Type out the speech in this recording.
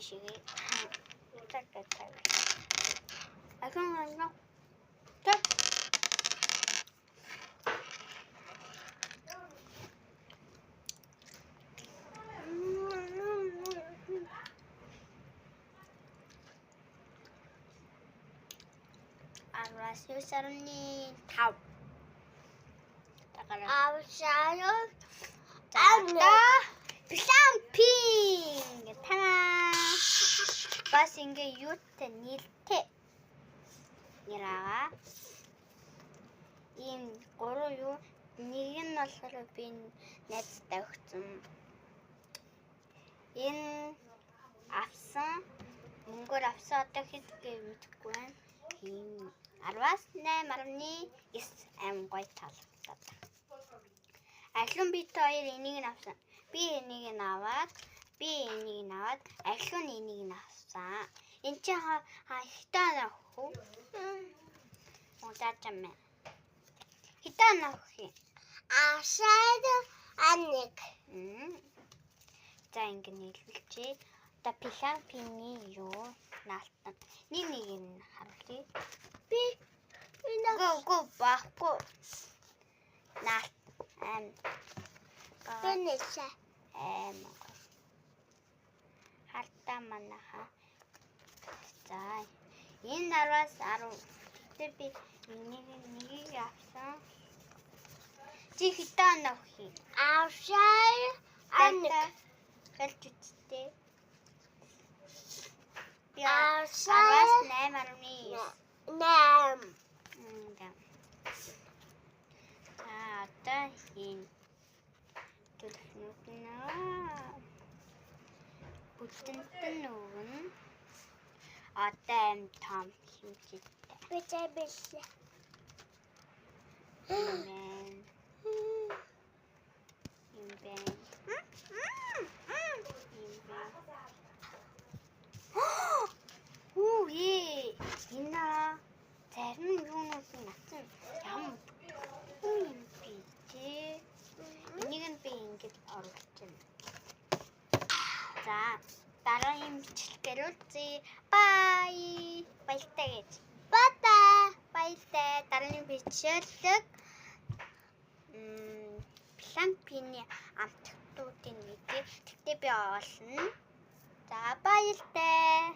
Ийшээ. Так так так. Ахин аа. Так. Араас 9.5. Тагараа. Авшаа. За Blackpink танаа. Бас ингээ юутай нэлтэй нэраа. Ийм гурван юу нэг нь болохоор би найздаа өгсөн. Энэ авсан мөнгөөр авсан одоо хэд гээ мэдэхгүй байна. Тийм 10-аас 8.9 аим гоё таалагдаад. Алин бит хоёр энийг нь авсан. Би энийг нь аваад, би энийг нь аваад, алин нь энийг нь авсан. Энд чинь хитаа авах уу? Удаач юм. Хитаа авах юм. Авшаа аниг. За ингэ нийлүүлчихье. Одоо пилан пины юу наалтан. Нэг нэг нь харуулъя. Би энэ Го го баахгүй. Наалт ам. бэнэсэ. Аим. Хартаа манаха. За энэ 10-аас 10. Гэтэ би энийг нэгийг авсан. Чи хэдэн авах юм? Авшаа аниг. Гэлж үсттэй. Би Авшаа 10-аас 8.9. 8. За одоо энэ төлөвнүүд нь бүтэнт нь өгнө. Одоо аим том хэмжээтэй. Би чабэлээ. Юм байна. Юм байна. Юм байна. Үу ээ. Энэ зарим юунууд нь нацсан ям бүтэхгүй юм би тий. Энийг нь би ингэж оруулж байна. За дараагийн бичлэгээр уулзъя. Bye. Баяртай гэж. Бата. Баяртай. Дараагийн бичлэг Blackpink-ийн амтгтуудын мэдээ. Тэгтээ би олно. За баяртай.